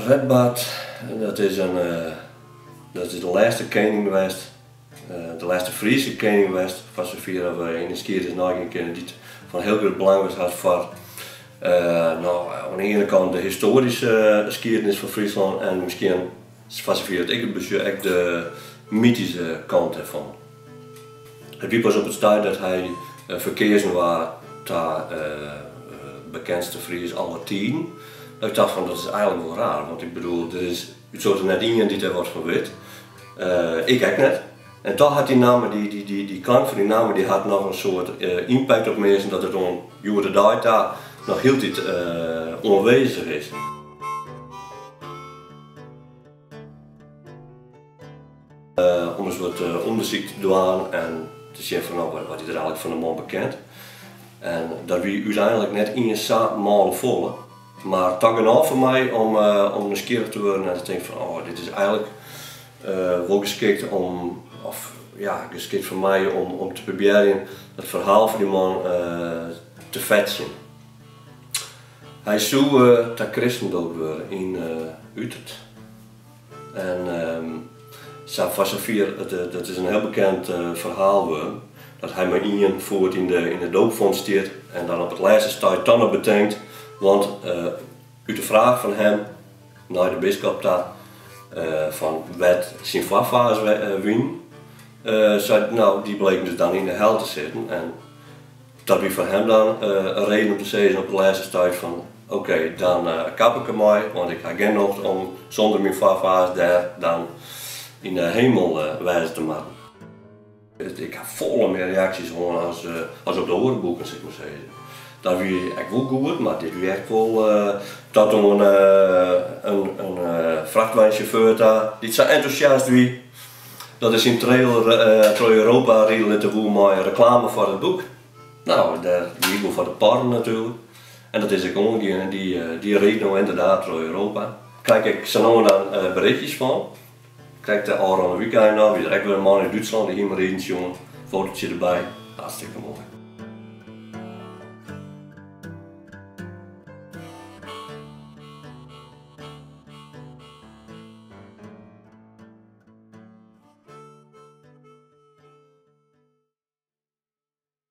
Redbad, dat is in dat is de lêste kening west, de lêste Fryske kening west, foar safier oft we yn de skiednis neigean kinne, dy't fan hiel grut belang west hat foar no, oan de iene kant de histoaryske skiednis fan Fryslân en miskien foar safier oft ik it besjoch ek de mytyske kant dêrfan. It wie pas op it stuit dat hy ferkeazen waard ta bekendste Fries aller tiden, dat ik tocht fan dat is eigenlik wol raar, want ik bedoel der is út soarte net ien dy't dêr wat fan wit. Ik ek net. En toch hat dy namme, dy klank fan dy namme, dy hat noch in soad ympakt op minsken dat it oan hjoed-de-dei ta noch hieltyd oanwêzich is. Om ris wat ûndersyk te dwaan en te sjen fan no, wat is der eigenlik fan de man bekend. En dat wie úteinlik net iens sa mâle folle, mar toch genôch foar my om om nijsgjirrich te wurden en te tinken fan oh, dit is eigenlik wol geskikt om, of ja, geskikt foar my om om te probearjen it ferhaal fan dy man te fetsjen. Hy soe ta kristen doopt wurde yn Utert. En sa foar safier, dat is in hiel bekend ferhaal wurden, dat hy mei ien foet yn de doopfont stiet en dan op it lêste stuit toch noch betinkt, want út de fraach fan him nei de biskop ta fan wêr't syn foarfaars wienen, sei no dy bleken dus dan yn de hel te sitten en Dat wie foar him dan in reden om te sizzen op it lêste stuit fan oké, dan kap ik dermei, want ik ha gjin nocht om sûnder myn foarfaars dêr dan yn de hemel wêze te moatten. Ik ha folle mear reaksjes hân as op de oare boeken, sil ik mar sizze. Dat wie ek wol goed, mar dit wie ek wol tot oan in frachtweinsjauffeur ta dy't sa entûsjast wie. Dat er syn trailer troch Europa ride litte woe mei reklame foar it boek. No, dêr wie ik wol foar de porren natuerlik. En dat is ek oangien en dy riidt no ynderdaad troch Europa. Krij ik ek sa no en dan berichtjes fan. Krekt de ôfrûne wykein noch wie der ek wer in man út Dútslân, dy hie him riden sjoen. Fotootje derby. Hartstikke moai.